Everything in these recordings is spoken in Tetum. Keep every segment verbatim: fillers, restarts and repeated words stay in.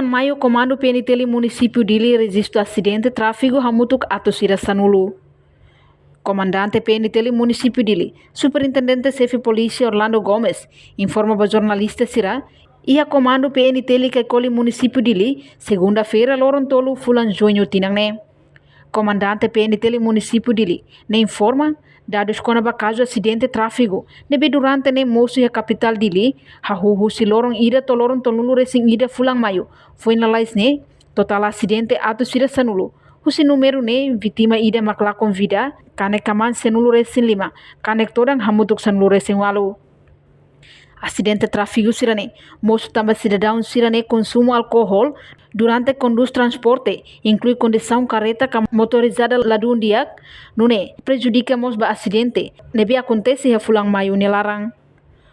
Maiu, Komandu P N T L Munisípiu Dili rejistu asidente tráfegu hamutuk atus ida sanulu. Komandante P N T L Munisípiu Dili, Superintendente Xefe Polísia Orlando Gomes, informa ba jornalista sira iha Komandu P N T L Caicoli Munisípiu Dili, segunda-feira, loron tolu fulan Juñu tinan ne'e. Komandante P N T L Munisípiu Dili ne'e informa dadus kona-ba kazu asidente tráfegu ne'ebé durante ne'e mosu iha kapitál Dili, hahú husi loron ida to'o loron tolunulu resin ida fulan Maiu foin lalais ne'e, totál asidente atus ida sanulu. Husi númeru ne'e, vítima ida mak lakon vida, kanek kmaan sanulu resin lima, kanek todan hamutuk sanulu resin ualu. Asidente tráfegu sira-ne'e mosu tanba sidadaun sira-ne'e konsumu alkohol durante kondús transporte, inklui kondisaun karreta ka motorizada ladún di'ak, nune'e prejudika mós ba asidente ne'ebé akontese iha fulan Maiu nia laran.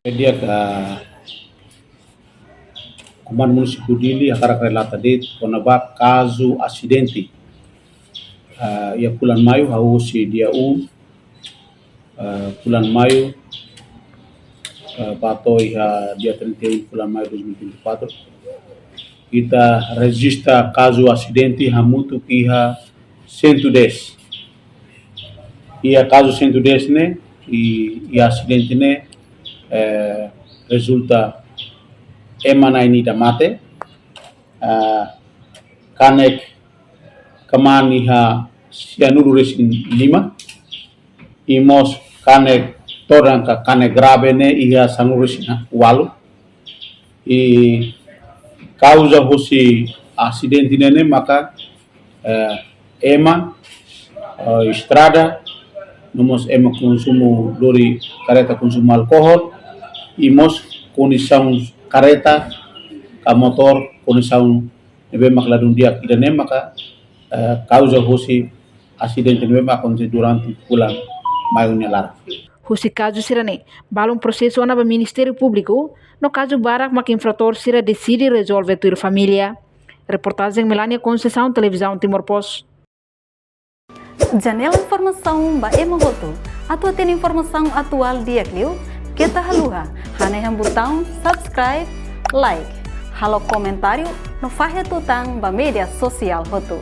Di'ak, Komandu Munisípiu Dili hakarak relata de'it kona-ba kazu asidente, ah, iha fulan Maiu, hahú husi dia um, ah, fulan Maiu, ah, ba to'o iha dia trinta e um fulan Maiu dois mil e vinte e quatro. Ita rejista kazu asidente hamutuk iha cento e dez. Iha kazu cento e dez ne'e, i, iha asidente ne'e, eh, rezulta ema na'in ida mate, ah, kanek kmaan iha sanulu resin lima, i mós kanek todan ka kanek grave ne'e iha sanulu resin ualu. I kauza husi asidente ne'e ne'e maka, eh, ema, eh, estrada, no mós ema konsumu, lori karreta konsumu alkohol, i mós kondisaun karreta ka motór kondisaun ne'ebé mak ladún di'ak, ida-ne'e maka, eh, kauza husi asidente ne'ebé mak akontese durante fulan Maiu nia laran. Husi kazu sira-ne'e, balun prosesu ona ba Ministériu Públiku, no kazu barak mak infratór sira deside rezolve tuir família. Reportajen Melania Conceição, Televizaun Timor Post. Janela informasaun ba ema hotu. Atu hatene informasaun atuál di'ak liu, keta haluha hanehan butaun subscribe, like, halo komentáriu no fahe tutan ba média sosiál hotu.